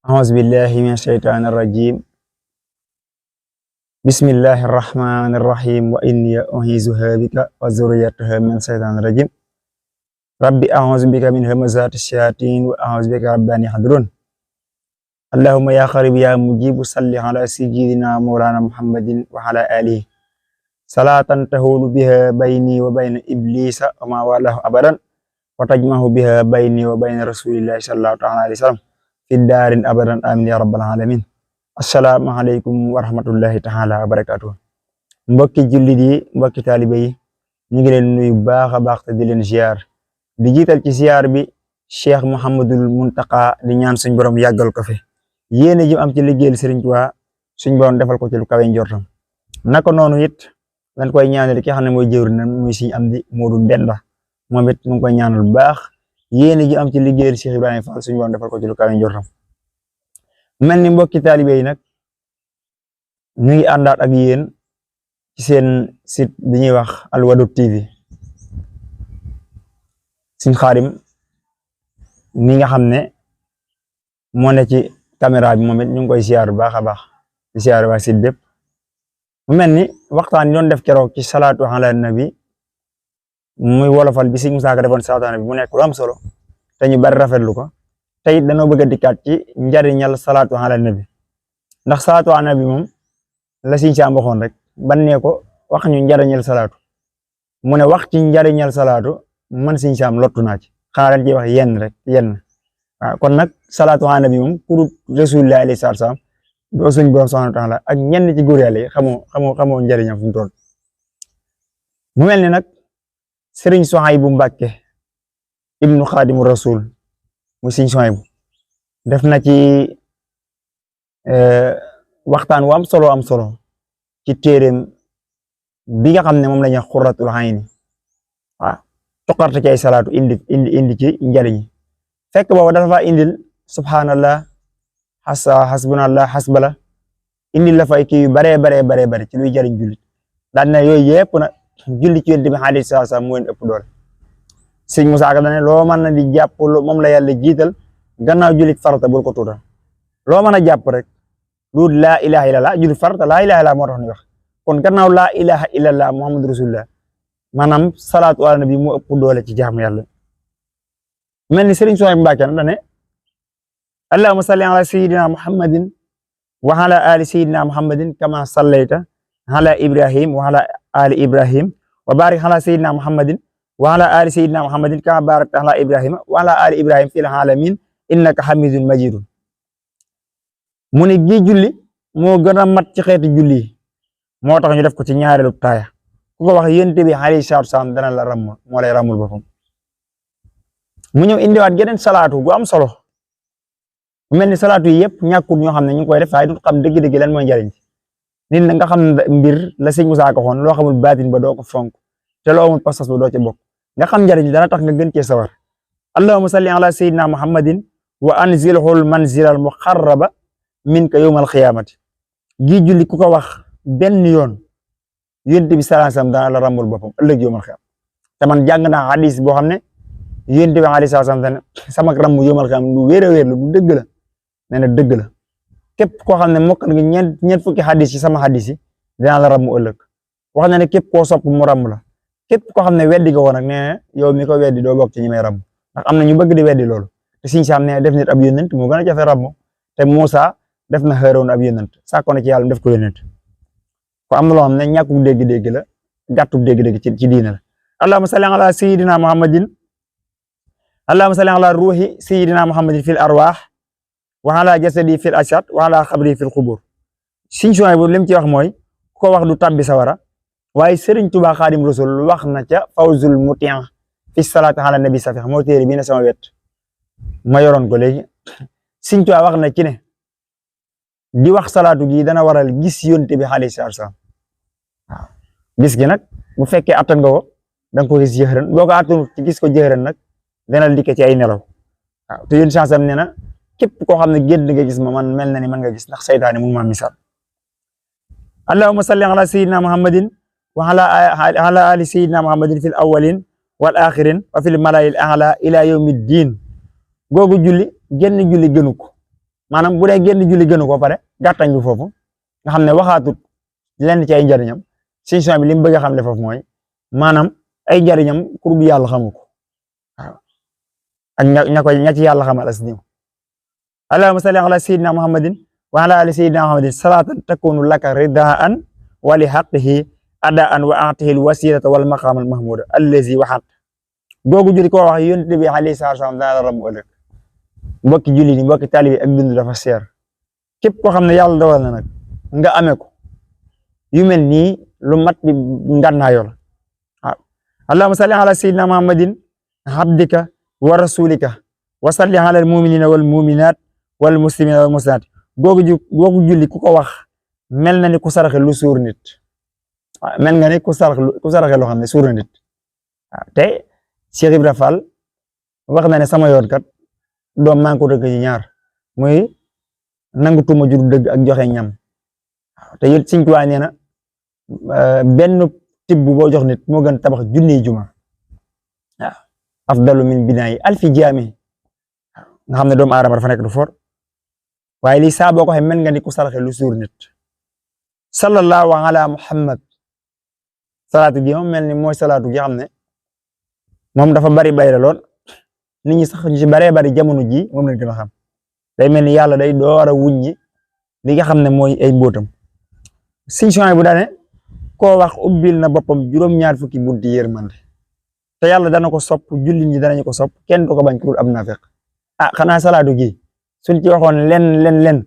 أعوذ بالله من الشيطان الرجيم بسم الله الرحمن الرحيم وإني أعيذها بك وذريتها من الشيطان الرجيم ربي أعوذ بك من همزات الشياطين وأعوذ بك رب أن يحضرون اللهم يا قريب يا مجيب صل على سيدنا مولانا محمد وعلى آله صلاة تهول بها بيني وبين إبليس وما والاه أبدا وتجمع بها بيني وبين رسول الله صلى الله عليه وسلم fi daarin abadan amin ya rabbal alamin asalaamaaleykum wa rahmatullahi taala wa barakatuh mbokki jullit yi mbokki taalibe yi ñu ngi leen nuyu baax a baax te di leen ziar di jiital ci ziar bi Cheikh Mouhamadul Muntaqa di ñaan suñ borom yàggal ko fi yéene ji am ci liggéeyal Sëriñ Tuubaa suñ borom defal ko ci lu kawe njortam naka noonu it lañ koy ñaanal ki xam ne mooy jëwri na muy Sëriñ Amdi Moodu Mbenda moom it mu ngi koy ñaanal baax yéene ji am ci liggéeyal Cheikh Ibrahima Fall suñu borom defal ko ci lu kawe njortam mel ni mbokki taalibe yi nag ñu ngi àndaat ak yéen ci seen site bi ñuy wax Al Wadoud TV suñ Xaadim mi nga xam ne moo ne ci caméra bi moom it ñu ngi koy siyaar bu baax a baax di siyaar waa site bépp mu mel ni waxtaan yi doon def keroog ci salaatu ala nabi muy wolofal bi Sëriñ Musaa Ka defoon salaatu ala nabi mu nekk lu am solo te ñu bari rafetlu ko te it dañoo bëgg a dikkaat ci njariñal salaatu ala nabi ndax salaatu ala nabi moom la Sëriñ Saam waxoon rek ban ne ko wax ñu njariñal salaatu mu ne wax ci njariñal salaatu man Sëriñ Saam lottu naa ci xanaa dañ ciy wax yenn rek yenn waaw kon nag salaatu ala nabi moom pour Rasulullah alayhi salaatu salaam doo suñ borom subhanahu wa taala ak ñenn ci góor yàlla yi xamoo njariñam fu mu toll mu mel ni nag Sëriñ Suhaybu Mbàkke ibnu Xaadimu Rasul mu Sëriñ Suhaybu def na ci waxtaan wu am solo ci téeréem bi nga xam ne moom la ñuy wax Xurratul Ayni waaw toqarte ci ay salaatu indi ci njariñ fekk boobu dafa indil subhanallah hasbunallah hasbala indil la fay kii yu bare ci luy jariñ jullit daan na yooyu yëpp na julli ci Yonent bi alayhi salaatu wa salaam moo leen ëpp doole Sëriñ Musaa Ka ne loo mën na di jàpp moom la yàlla jiital gannaaw jullit farata bul ko tuutal loo mën a jàpp rek lu laa ilaha illallah jullit farata laa ilaha illallah moo tax ñu wax kon gannaaw laa ilaha illallah muhammadu rasulullah maanaam salaatu ala nabi moo ëpp doole ci jaamu yàlla mel ni Sëriñ Suhaybu Mbàkke na dane allahumma salli ala sayyidina muhammadin wa ala ali sayyidina muhammadin kama sallayta ala ibrahim wa ala ali ibrahim wa barik ala sayyidina muhammadin wa ala ali sayyidina muhammadin kama barakta ala ibrahima wa ala ali ibrahim fil alamin innaka hamidun majidun mu ne gi julli moo gën a mat ci xeeti julli moo tax ñu def ko ci ñaareelu taaya ku ko wax Yonent bi alayhi salaatu salaam dana la ramul moo lay ramul boppam mu ñëw indiwaat geneen salaatu gu am solo mu mel ni salaatu yi yëpp ñàkkul ñoo xam ne ñu ngi koy def waaye du xam dëgg-dëgg lan mooy njariñ nit na nga xam mbir la Sëriñ Musaa Ka waxoon loo xamul baatin ba doo ko fonk te loo amul pas-pas ba doo ca bokk nga xam njariñ dana tax nga gën cee sawar allahumma salli ala sayyidina muhammadin wa anzilhul manzilal muqarraba minka yawmal qiyaamati gi julli ku ko wax benn yoon Yonent bi sallallahu alayhi wasallam dana la rambul boppam ëllëg yawmal qiyaam te man jàng naa hadis boo xam ne Yonent bi alayhi salaam dana sama rambu yawmal qiyaam lu wéer a wéer la du dëgg la nee na dëgg la képp koo xam ne mokk nga ñeent fukki hadis yi sama hadis yi dana la rambu ëllëg wax na ne képp koo sopp mu ramb la képp koo xam ne weddi nga woon nag nee na yow mi ko weddi doo bokk ci ñi may ramb ndax am na ñu bëgg di weddi loolu te Sëriñ Saam nee def nit ab yónnent moo gën a jafe ramb te Muusa def na Haaroon ab yónnent sàkkoon na ci yàlla def ko yónnent ko am na loo xam ne ñàkkug dégg-dégg la gàttug dégg-dégg ci diina la allahumma salli ala sayyidina muhammadin allahumma salli ala ruuhi sayyidina muhammadin fil arwaax wa ala jasadi fil ashad wa ala xabri fil xubur Sëriñ Suhaybu lim ci wax mooy ko wax du tabbi sawara waaye Sëriñ Tuubaa Xaadim Rasul wax na ca fawzul mutian fi salaatu ala nabi safix moo téere bi ne sama wet ma yoroon ko léegi Sëriñ Tuubaa wax na ci ne di wax salaatu gi dana waral gis Yonent bi alayhi salaatu salaam waaw gis gi nag bu fekkee attan nga ko danga ko gis jëxëran boo ko attanu ci gis ko jëxëran nag dana la dikke ci ay nelaw waaw te Yonent sansam nee na képp koo xam ne génn nga gis ma man mel na ni man nga gis ndax saytaane mun ma misaal allahumma salli ala sayyidina muhammadin wa ala ali sayyidina muhammadin fil awwalin wal axirin wa fil malayil a'la ila yawmid din googu julli génn julli gënu ko maanaam bu dee génn julli gënu ko pare gàttañ bi foofu nga xam ne waxaatut lenn ci ay njariñam Sëriñ Suhaybu bi li mu bëgg a xam le foofu mooy maanaam ay njariñam kur bi yàlla xamu ko waaw ak ña ci yàlla xamal as niw allahumma salli ala sayyidina muhammadin wa ala ali sayyidina muhammadin salatan takunu laka ridaan wa li haqqihi adaan wa atihi al wasilata wal maqam al mahmuda allazi waxat googu julli ko wax yonent bi alayhi salaatu wa salaam dana la ramm ëllëg mbokki julli ni mbokki taalibi ak dund dafa seer képp koo xam ne yàlla dogal na nag nga amee ko yu mel nii lu mat di ngànnaayoo la waaw allahumma salli ala sayyidina muhammadin abdika wa rasulika wa salli ala al muminina wal muminat wal muslimina wal muslimat googu julli ku ko wax mel na ni ku saraxe lu suur nit waaw mel nga ni ku saraxe loo xam ne suur nit waaw te Cheikh Ibra Fall wax na ne sama yoon kat doom maa ngi ko dëgg ci ñaar muy nangu tuuma jur dëgg ak joxe ñam waaw te it Sëriñ Tuubaa nee na benn tibb boo jox nit moo gën tabax junniy juma waaw afdalu min binaayi alfi jaami nga xam ne doomu aadama dafa nekk du for waaye lii saa boo ko waxee mel nga ni ku saraxe lu suur nit sallallahu ala muhammad salaatu gi moom mel ni mooy salaatu gi xam ne moom dafa bari la lool nit ñi sax ñu ci baree bari jamono ji moom lañ gën a xam day mel ni yàlla day door a wuññi li nga xam ne mooy ay mbóotam Sëriñ Suhaybu bu daane koo wax ubbil na boppam juróom-ñaar fukki bunti yërmande te yàlla dana ko sopp jullit ñi danañu ko sopp kenn du ko bañ ku dul ab naafiq xanaa salaatu gi suñ ci waxoon len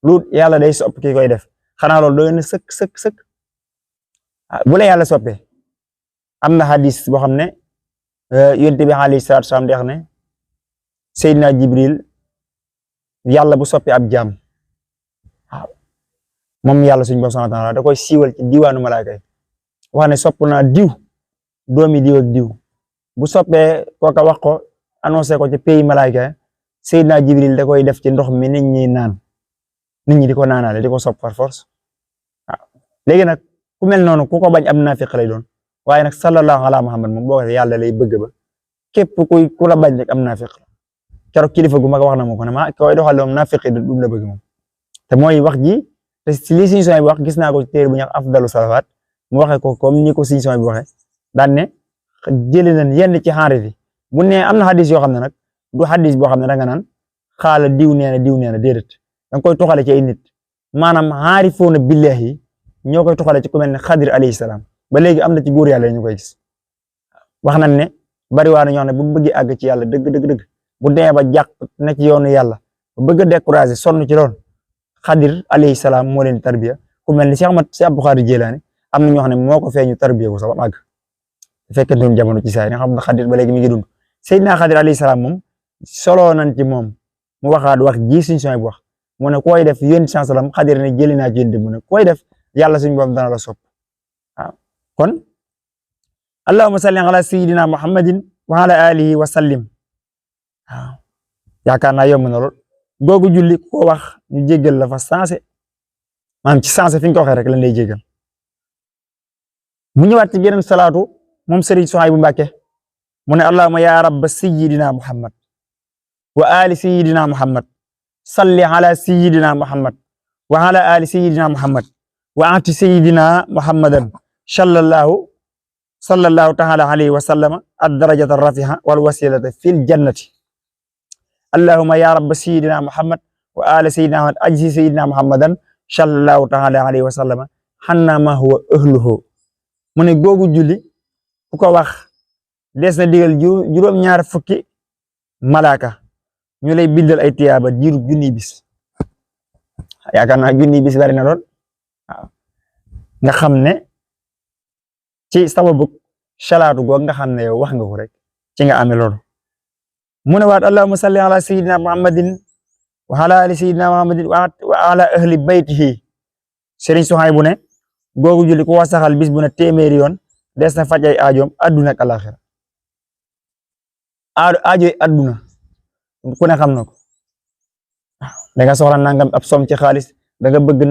lu yàlla day sopp ki koy def xanaa loolu doy na sëkk bu la yàlla soppee am na hadis boo xam ne yonent bi alayhi salaatu salaam di wax ne Seydina Jibril yàlla bu soppee ab jaam waaw moom yàlla suñu borom subhaanahu wa ta'aala da koy siiwal ci diwaanu malaaka yi wax ne sopp naa diw doomi diw ak diw bu soppee kooka wax ko annoncé ko ci pays malaaka yi Seydina Jibril da koy def ci ndox mi nit ñi naan nit ñi di ko naanaale di ko sopp par force waaw léegi nag ku mel noonu ku ko bañ am naafiq lay doon waaye nag sallallahu ala muhammad moom boo ko yàlla lay bëgg ba képp ku la bañ rek am naafiq keroog kilifa gu mag wax na ma ko ne ma koy doxal moom naafiq du la bëgg moom te mooy wax ji te si li Sëriñ Suhaybu bi wax gis naa ko ci téere bu ñuy wax afdalu salawaat mu waxee ko comme ni ko Sëriñ Suhaybu bi waxee daan ne jëlee nañ yenn ci xaarif yi bu ne am na xadis yoo xam ne nag du xadis boo xam ne da nga naan xaala diw nee na déedéet da nga koy toxale ci ay nit maanaam xaarifoona billahi ñoo koy toxale ci ku mel ne Xadir alayhi salaam ba léegi am na ci góor yàlla ñu koy gis wax nañ ne bari waa na ñoo xam ne bu bëggee àgg ci yàlla dëgg bu demee ba jàq na ci yoonu yàlla bu bëgg a décourager sonn ci lool Xadir alayhi salaam moo leen tarbiya ku mel ni Cheikh Abdou Khadir Jilaani am na ñoo xam ne moo ko feeñu tarbiya ko sax ba àgg fekkente ne jamono ci saa yi nga xam ne Xadir ba léegi mi ngi dund Seydina Xadir alayhi salaam moom solo nañ ci moom mu waxaat wax ji Sëriñ Suhaybu bu wax mu ne koy def yéen sallam Xadir ne jëli naa ci yéen mu ne koy def yàlla suñu borom dana la sopp waaw kon allahumma salli ala sayyidina muhammadin wa ala alihi wa sallim waaw yaakaar naa yomb na lool googu julli ko wax ñu jéggal la fa sensé maanaam ci sensé fi ñu ko waxee rek lañ lay jéggal mu ñëwaat ci geneen salaatu moom Sëriñ Suhaybu Mbàkke mu ne allahumma ya rabba sayyidina muhammad wa ali sayyidina muhammad salli ala sayyidina muhammad wa ala ali sayyidina muhammad wa ati sayyidina muhammadan sallallahu ta'ala alayhi wa sallama ad-darajata ar-rafi'a wal wasilata fil jannati allahumma ya rabba sayyidina muhammad wa ali sayyidina muhammad ajzi sayyidina muhammadan sallallahu ta'ala alayhi wa sallama hanna ma huwa ahluhu mu ne googu julli ku ko wax des na digal juróom-ñaar fukki malaaka ñu lay bindal ay tiyaaba diiru junni bis yaakaar naa junni bis bari na lool waaw nga xam ne ci sababu salaatu goog nga xam ne yow wax nga ko rek ci nga amee loolu mu ne waat allahumma salli ala sayyidina muhammadin wa ala ali sayyidina muhammadin wa ala ahli baytihi Sëriñ Suhaybu ne googu julli ku ko saxal bis bu ne téeméeri yoon des na faj ay aajoom adduna ak alaxira aajoy adduna ku ne xam na ko da nga soxla nangam ab som ci xaalis da nga bëgg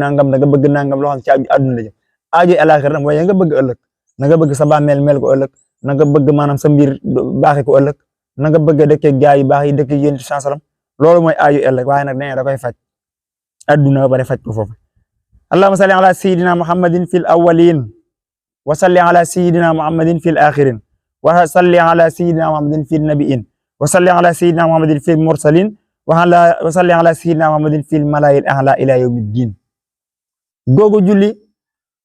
nangam loo xam ci adduna la jëm aajoy alaxira mooy nga bëgg ëllëg na nga bëgg sa bàmmeel mel ko ëllëg na nga bëgg maanaam sa mbir baaxee ko ëllëg na nga bëgg a dëkkee gaa yu baax yi dëkk yéen ci sallam loolu mooy aajoy ëllëg waaye nag nee da koy faj adduna ba pare faj ko foofu allahumma salli ala sayidina muhammadin fil awwalin wa salli ala sayidina muhammadin fil akhirin wa salli ala sayidina muhammadin fil nabiin wa salli ala sayidina muhammadin fil mursalin wa salli ala sayidina muhammadin fil malaa'il a'la ila yawmiddin googu julli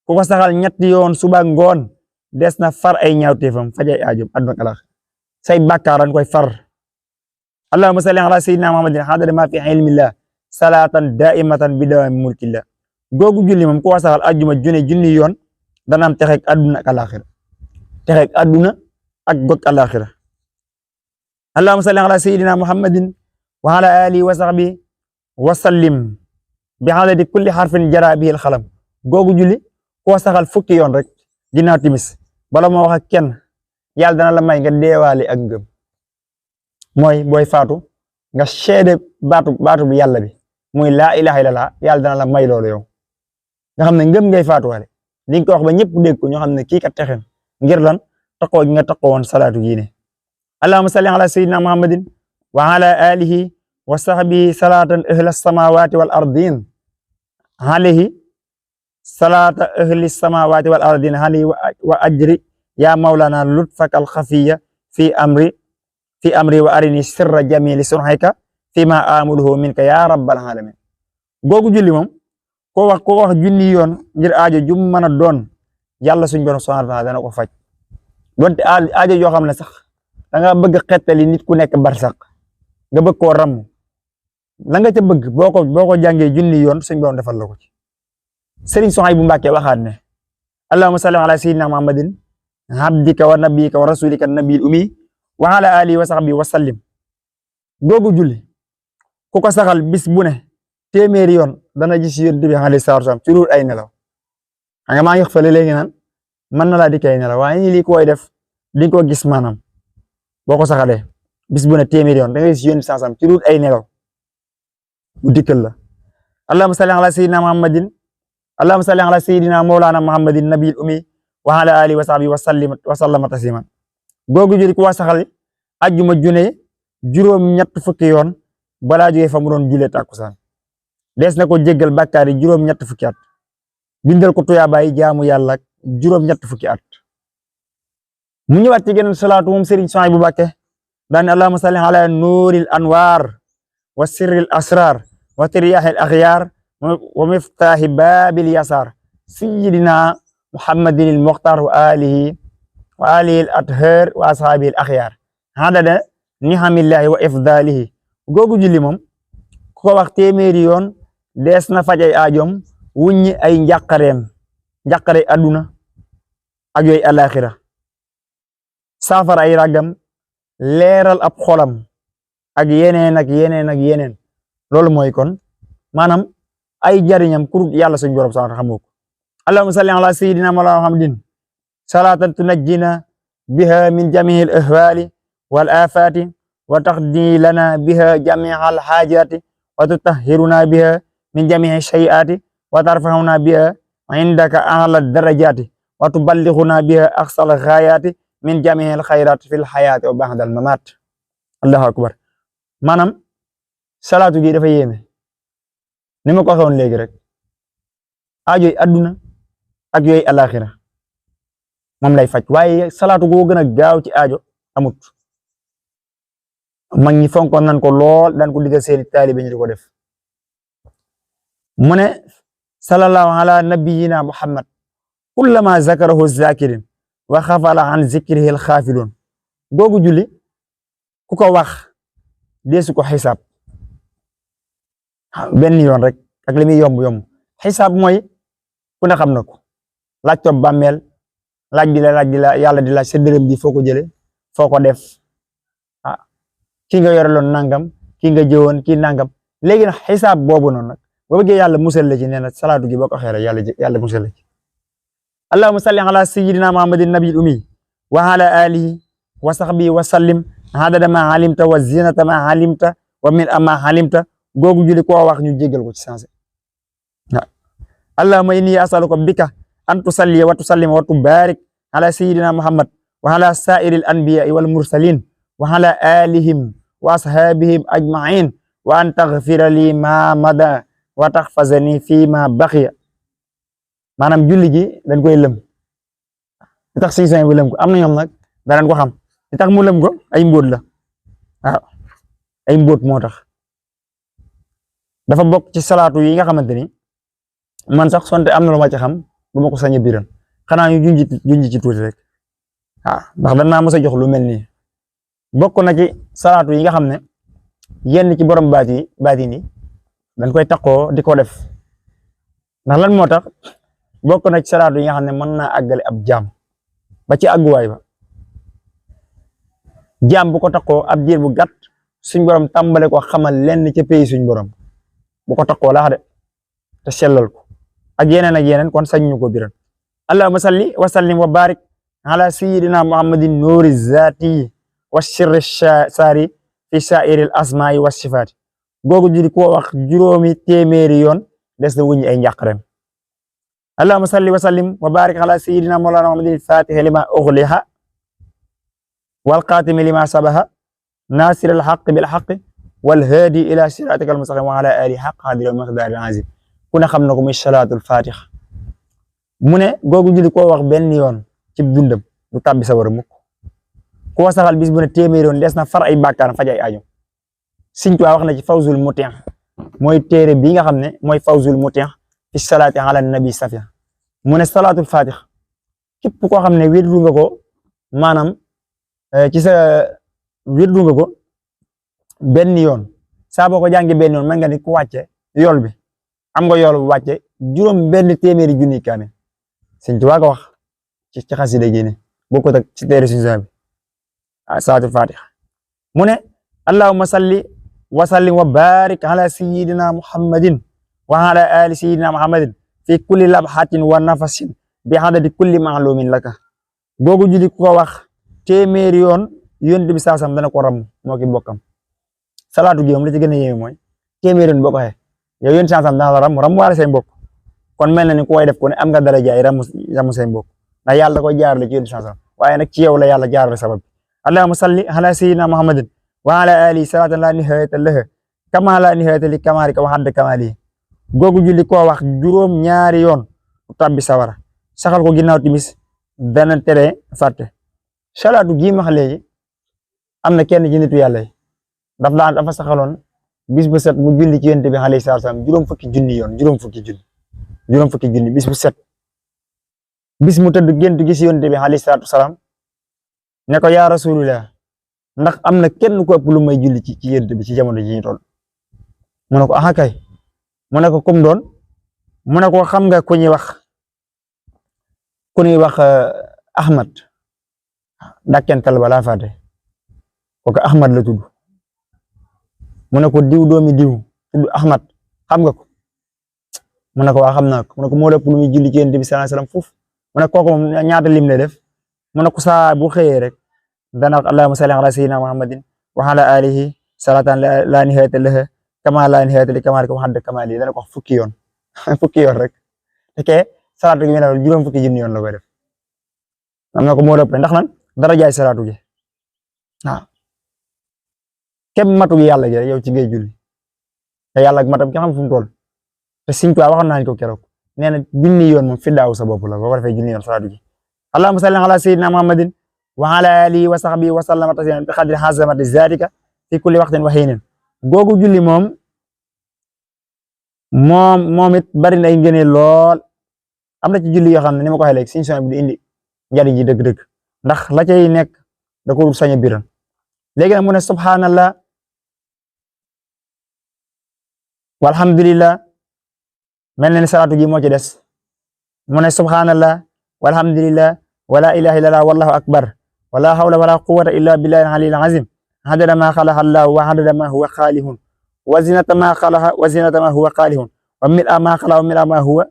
ku ko saxal ñetti yoon suba ngoon des na far ay ñaawteefam faj ay aajoom àdduna ak àllaaxira say bàkkaar dañ koy far allahumma salli ala sayyidina muhammadin hadada ma fi ilmillah salatan daimatan bi dawami mulkillah googu julli moom ku ko saxal ajjuma junni yoon dana am texeeg àdduna ak àllaaxira texeeg àdduna ak gog àllaaxira allahumma salli ala sayyidina muhammadin wa ala alihi wa sahbihi wa sallim bi adadi kulli harfin jara bihi al-qalam googu julli ku ko saxal fukki yoon rek ginnaaw timis bala moo wax ak kenn yàlla dana la may nga deewaale ak ngëm mooy booy faatu nga seede baatu bi yàlla bi muy laa ilaha illallah yàlla dana la may loolu yow nga xam ne ngëm ngay faatuwaale li nga ko wax ba ñëpp dégg ko ñoo xam ne kii kat texen ngir lan taqoo gi nga taqoo woon salaatu gii ne allahumma salli ala sayyidina muhammadin wa ala alihi wa sahbihi salatan ahla samawati wal ardin alayhi salata ahli samawati wal ardin alayhi wa ajri ya mawlana lutfaka al khafiya fi amri wa arini sirra jamili sunhayka fi ma amuluhu minka ya rabbal alamin googu julli moom ko wax junni yoon ngir aajo jum mën a doon yàlla suñ borom subhanahu wa ta'ala dana ko faj donte aajo yoo xam ne sax da nga bëgg xettali nit ku nekk barsax nga bëgg koo ram la nga ca bëgg boo ko jàngee junni yoon suñ borom defal la ko ci Sëriñ Suhaybu Mbàkke waxaat ne allahumma salli ala sayyidina muhammadin abdika wa nabiyika wa rasulika nabil ummi wa ala alihi wa sahbihi wa sallim googu julli ku ko saxal bis bu ne téeméeri yoon dana gis yonent bi alayhi salaatu wa salaam ci lu ay nelaw nga maa ngi wax fële léegi naan mën na laa dikkee ay nelaw waaye lii koy def di ko gis maanaam boo ko saxalee bis bu ne téeméeri yoon da nga gis yonent saa sam ci lu ay nelaw bu dikkal la allahumma salli ala sayyidina muhammadin allahumma salli ala sayyidina mawlana muhammadin nabil ummi wa ala alihi wa sahbihi wa sallama tasliman googu julli ku wax saxal ajjuma june juróom ñett fukki yoon balaa jógee fa mu doon julee tàkkusaan des na ko jéggal bàkkaar yi juróom ñett fukki at bindal ko tuyaabaay jaamu yàlla juróom ñett fukki at mu ñëwaat ci geneen salaatu moom Sëriñ Suhaybu Mbàkke daane allahumma salli ala nuuril anwaar wa sirril asrar wa tiryaahil axyaar wa miftaahi baabil yasaar sayyidina muhammadin al muxtaar wa alihi al athar wa ashaabihi al axyaar adada nihamillahi wa ifdalihi googu julli moom ku ko wax téeméeri yoon dees na faj ay aajoom wuññi ay njàqare adduna ak yooyu alaxira saafara ay ragam leeral ab xolam ak yeneen loolu mooy kon maanaam ay jariñam kur yàlla suñu borom sax xamoo ko allahumma salli ala sayyidina mawlana muhammadin salatan tunajjina biha min jami'il ahwali wal afati wa taqdi lana biha jami'al hajati wa tutahhiruna biha min jami'i shay'ati wa tarfa'una biha indaka a'la darajati wa tuballighuna biha aqsal ghayati min jami'il khayrati fil hayati wa ba'da al mamat allahu akbar maanaam salaatu gi dafa yéeme ni ma ko waxoon léegi rek aajoy adduna ak yooyu alaxira moom lay faj waaye salaatu goo gën a gaaw ci aajo amut mag ñi fonkoon nan ko lool daan ko digal seeni taalibe ñu di ko def mu ne sallallahu ala nabiyyina muhammad kullama zakarahu zakirin wa xafala an zikrihi alxaafiloon googu julli ku ko wax deesu ko xisaab benn yoon rek ak li muy yomb xisaab mooy ku ne xam na ko laaj to bàmmeel laaj di la yàlla di laaj sa dërëm bi foo ko jële foo ko def kii nga yoreloon nangam kii nga jëwoon kii nangam léegi nag xisaab boobu noonu nag boo bëggee yàlla musal la ci nee na salaatu gi boo ko xeere yàlla musal la ci allahumma salli ala sayyidina muhammadin nabiyil ummi wa ala alihi wa sahbihi wa sallim adada ma alimta wa zinata ma alimta wa min ama alimta googu julli koo wax ñu jéggal ko ci sensé allahumma inni as'aluka bika an tusalli wa tusallima wa tubarik ala sayyidina muhammad wa ala sa'iril anbiya'i wal mursalin wa ala alihim wa ashabihim ajma'in wa an taghfira li ma mada wa taxfazani fii ma baqiya maanaam julli gi dañ koy lëm li tax Sëñ Suhaybu lëm ko am na ñoom nag danañ ko xam li tax mu lëm ko ay mbóot la waaw ay mbóot moo tax dafa bokk ci salaatu yi nga xamante ni man sax sonte am na lu ma ci xam du ma ko sañ a biral xanaa ñu junj ci tuuti rek waaw ndax dañ naa mos a jox lu mel nii bokk na ci salaatu yi nga xam ne yenn ci borom baati ni dañ koy takkoo di ko def ndax lan moo tax bokk na ci salaatu yi nga xam ne mën naa àggale ab jaam ba ci àgguwaay ba jaam bu ko takkoo ab diir bu gàtt suñ borom tàmbale ko xamal lenn ca pays suñ borom bu ko takkoo laax de te sellal ko ak yeneen kon sañ ñu ko biral allahumma salli wa sallim wa barik ala sayyidina muhammadin nuuri zaati wa sirri saari fi sa'iril asma'i wa sifaati googu judi ko wax juróomi téeméeri yoon des na wuññi ay njàqarem allahumma salli wa sallim wa barik ala sayyidina mawlana muhammadin fatihi lima ughliha wal xaatimi lima sabaha nasir al haqq bil haqq wal hadi ila siratika al mustaqim wa ala alihi haqq qadri wa miqdari azim ku ne xam na ko muy salaatul fatiha mu ne googu julli koo wax benn yoon ci dundam du tàbbi sa war a mukk koo saxal bis bu ne téeméer yoon des na far ay bàkkaar faj ay aajo Sëñ Tuubaa wax na ci fawzul mutiq mooy téere bi nga xam ne mooy fawzul mutiq fi salaati ala nabi safia mu ne salaatul fatiha képp koo xam ne wirdu nga ko maanaam ci sa wirdu nga ko benn yoon saa boo ko jàngee benn yoon mën nga ni ku wàcce yool bi am nga yool bu wàcce juróom benn téeméeri junni kaamil Sëñ Tuubaa ko wax ci xasida gi ni bokkut ak ci téere Sëñ Suhaybu bi salaatul fatiha mu ne allahumma salli wa sallim wa barik ala sayyidina muhammadin wa ala ali sayyidina muhammadin fi kulli labhatin wa nafasin bi adadi kulli ma'lumin laka googu julli ku ko wax téeméeri yoon yonent bi saasam dana ko ram moo ki bokkam salaatu gi moom li ci gën a yéeme mooy téeméeri yoon boo ko waxee yow yonent saasam dana la ram waale say mbokk kon mel na ni ku way def ko ne am nga dara jaay ramu say mbokk ndax yàlla da koy jaarale ci yonent saasam waaye nag ci yow la yàlla jaarale sabab allahumma salli ala sayyidina muhammadin wa ala alihi salatan la nihayata laha kama la nihayata li kamalika wa hadda kamali googu julli koo wax juróom ñaari yoon tabbi sawara saxal ko ginnaaw timis dana tere fàtte salaatu gi ma wax léegi am na kenn ci nitu yàlla yi dafa saxaloon bis bu set mu julli ci yonent bi alayhi salaam juróom fukki junni bis bu set bis mu tëdd gént gis yonent bi alayhi salaam ne ko yaa rasulullah ndax am na kenn ku ëpp lu may julli ci yonent bi ci jamono ji ñu toll mu ne ko aha kay mu ne ko comme doon mu ne ko xam nga ku ñuy wax Ahmad dakkental ba laa fàtte kooku Ahmad la tudd mu ne ko diw doomi diw tudd Ahmad xam nga ko mu ne ko waa xam naa ko mu ne ko moo lépp lu muy julli ci yonent bi sallallahu alayhi wasallam foofu mu ne kooku moom ñaata lim lay def mu ne ko saa bu xëyee rek dana wax allahumma salli ala sayyidina muhammadin wa ala alihi salatan la nihayata laha kama la nihayata li kamalika wa hadda kamali dana ko wax fukki yoon rek te salaatu gi mel juróom fukki junni yoon la koy def am na ko moo lépp ndax lan dara jaay salaatu gi waaw kem matu gi yàlla gi rek yow ci ngay julli te yàlla ak matam ki xam fu mu toll te Sëñ Tuubaa waxoon naa ko keroog nee na junni yoon moom fi daaw sa bopp la boo ko defee junni yoon salaatu gi allahumma salli ala sayyidina muhammadin wa ala alihi wa sahbihi wa sallama tasliman bi qadri hazamati zatika fi kulli waqtin wa hiinin googu julli moom it bari na ay ngëneel lool am na ci julli yoo xam ne ni ma ko waxee léegi Sëñ Suhaybu bi di indi njariñ ji dëgg-dëgg ndax la cay nekk da ko sañ a biral léegi nag mu ne subhanallah walhamdulillah mel na ni salaatu gi moo ci des mu ne subhanallah walhamdulillah wala ilaha illallah wallahu akbar wala hawla wala quwwata illa billahi al-aliyyil azim adada ma khalaqa Allah wa adada ma huwa khalihun wa zinata ma khalaqa wa zinata ma huwa khalihun wa mil'a ma khalaqa wa mil'a ma huwa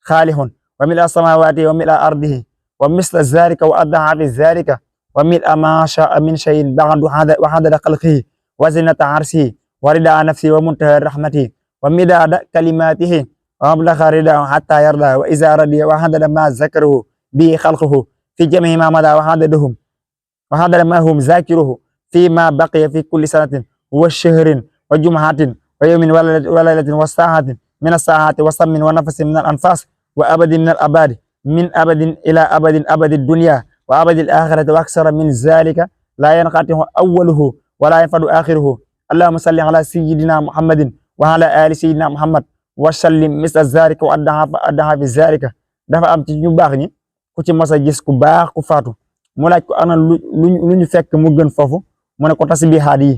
khalihun wa mil'a samawati wa mil'a ardihi wa misla zalika wa adha fi zalika wa mil'a ma sha'a min shay'in ba'du wa adada khalqihi wa zinata arshihi wa rida nafsihi wa muntaha rahmatihi wa midada kalimatihi wa mablagha ridahu hatta yarda wa iza radiya wa adada ma zakarahu bi khalquhu fi jami'i ma mada wa adadahum wa adada ma hum zakiruhu fi ma baqiya fi kulli sanatin wa shahrin wa jum'atin wa yawmin wa laylatin wa sa'atin min as-saa'ati wa sammin wa nafasin min al-anfas wa abadin min al-abadi min abadin ila abadin abadi dunya wa abadi al-akhirati wa aksara min zalika la yanqati'u awwaluhu wa la yanfadu akhiruhu allahumma salli ala sayyidina muhammadin wa ala ali sayyidina muhammad wa sallim misla zalika wa addaha fi zalika. dafa am ci ñu baax ñi ku ci mos a gis ku baax ku faatu mu laaj ko ana lu ñu fekk mu gën foofu mu ne ko tasbihaat yi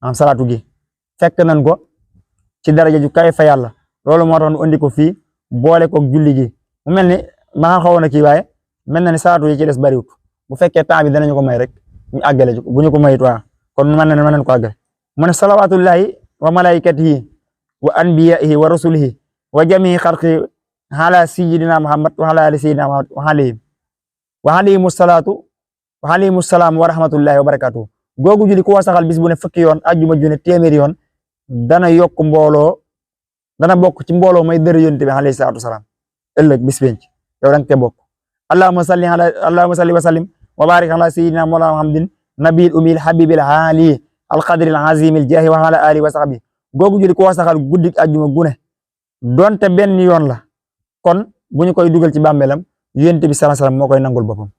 am salaatu gi fekk nañ ko ci daraja ju kay fa yàlla loolu moo tax ñu andi ko fii boole ko julli gi mu mel ni maa xawoon a kii waaye mel na ni salaatu yi ci des bariwut bu fekkee temps bi danañu ko may rek ñu àggale bu ñu ko mayit waa kon mën nañ ko àggale mu ne salawaatullahi wa malaikatihi wa anbiyaihi wa rasulihi wa jamii xalqi ala sayyidina muhammad wa ala ali sayyidina muhammad wa alayhimu salaatu wa alayhimu salaam wa rahmatullahi wa barakatuh googu julli ku wa saxal bis bu ne fukki yoon ajjuma ju ne téeméeri yoon dana yokk mbooloo dana bokk ci mbooloo may dër yonent bi alayhi salaatu wasalaam ëllëg bis benc yow danga te bokk allahumma salli wa sallim wa barik ala sayyidina mawlana muhammadin nabil umil habibil ali alqadril azimil jaahi wa ala alihi wa sahbihi googu julli ku wa saxal guddik ajjuma gune donte benn yoon la kon bu ñu koy dugal ci bàmmeelam yonent bi sallallahu alayhi wasallam moo koy nangul boppam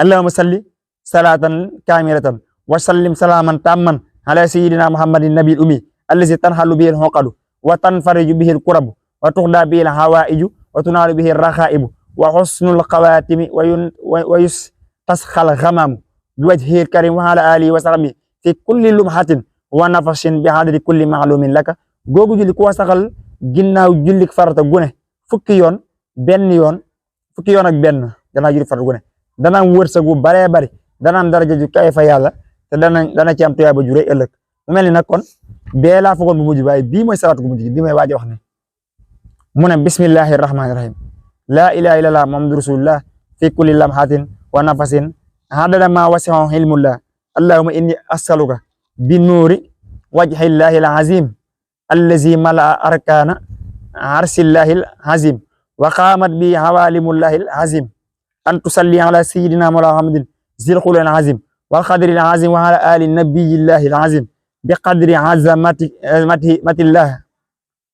allahumma salli salatan kamilatan wa sallim salaman tamman ala sayyidina muhammadin nabil umi allazi tanhalu bihi al-uqadu wa tanfariju bihi al-kurabu wa tuxda bihi al-hawaiju wa tunaalu bihi ar-raxaibu wa husnul xawaatimi wa yustasxal xamamu bi wajhihi al-karim wa ala alihi wa sahbihi fi kulli lumhatin wa nafashin bi adadi kulli maalumin laka googu julli ku saxal ginnaaw jullik farata gune fukki yoon ak benn gannaaw jullik farata gune dana am wërsëg bu baree bari dana am daraja ju kay fa yàlla te dana ci am tuyaaba ju rëy ëllëg mu mel ni nag kon bee laa foogoon bu mujj waaye bii mooy salaatu gu mujj bii mooy waaji wax ne mu ne bismillahi rahmaani rahim laa ilaha illallah muhammadu rasulullah fi kulli lamhatin wa nafasin adada ma wasi'ahu ilmullah allahumma inni as'aluka bi nuuri wajhillahi al-azim allazi mala'a arkana arsillahi al-azim wa qamat bi hawalimullahi al-azim an tusalli ala sayyidina muhammadin zil khulul al-azim wal qadri al-azim wa ala ali nabiyillahi al-azim bi qadri azamatillah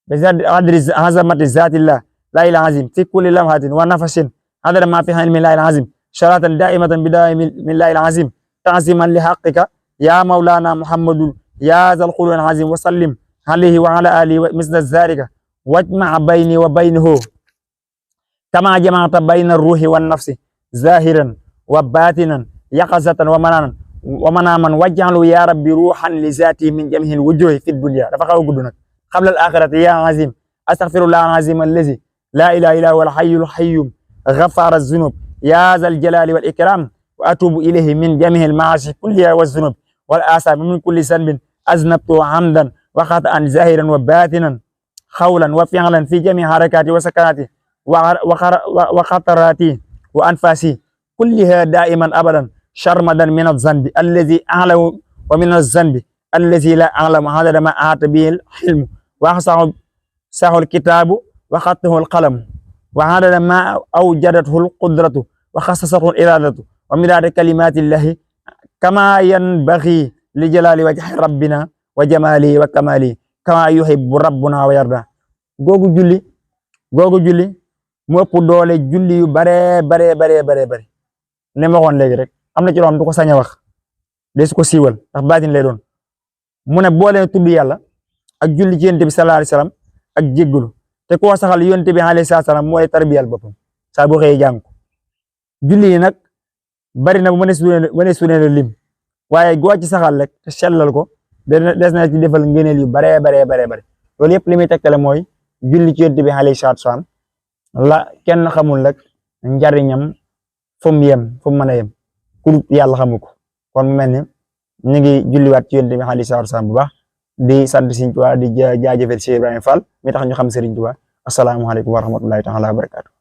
bi qadri azamati zatillah la ilaha azim fi kulli lamhatin wa nafasin adada ma fi ilmillahi al-azim sharatan da'imatan bi da'imi millahi al-azim ta'ziman li haqqika ya maulana muhammadun ya zal khulul al-azim wa sallim alayhi wa ala alihi wa misla zalika wajma bayni wa baynahu kama jama'ta bayna ar-ruhi wan nafsi zahiran wa batinan yaqazatan wa manaman waj'alu ya rabbi ruhan li zati min jami'il wujuhi fi dunya dafa xaw a gudd nag qabla al-akhirati ya azim astaghfirullah al-azim allazi la ilaha illa huwa al-hayyul qayyum ghafara az-zunub ya zal jalali wal ikram wa atubu ilayhi min jami'il ma'asi kulliha wa zunub wal asami min kulli zanbin aznabtu hamdan wa khata'an zahiran wa batinan qawlan wa fi'lan fi jami' harakati wa sakanati wa khatarati wa anfasi kulliha da'iman abadan sharmadan min az-zanbi allazi a'lamu wa min az-zanbi allazi la a'lamu adada ma ahata bihi al-hilmu wa ahsahu al-kitabu wa khattahu al-qalam wa adada ma awjadathu al-qudratu wa khassasathu al-iradatu wa midada kalimati llahi kama yanbaghi li jalali wajhi rabbina wa jamali wa kamali kama yuhibbu rabbuna wa yarda googu julli mu ëpp doole julli yu bare ne ma waxoon léegi rek am na ci loo xam du ko sañ a wax des ko siiwal ndax baatin lay doon mu ne boole tudd yàlla ak julli ci yonent bi sallallahu alayhi wasallam ak jéggulu te koo saxal yonent bi alayhi salaam mooy tarbiyal boppam saa boo xëyee jàng ko julli yi nag bari na bu mëne sune lim waaye goo ci saxal rek te sellal ko des na ci defal ngëneel yu bare loolu yëpp li muy tegtale mooy julli ci yonent bi alayhi salaam la kenn xamul rek njariñam fu mu mën a yem ku yàlla xamu ko kon mu mel ni ñu ngi julliwaat ci yonent bi alayhi salaam bu baax di sant Sëriñ Tuubaa di jaajëfal Cheikh Ibrahima Fall mi tax ñu xam Sëriñ Tuubaa assalaamu alaykum wa rahmatullahi ta'ala wa barakatuh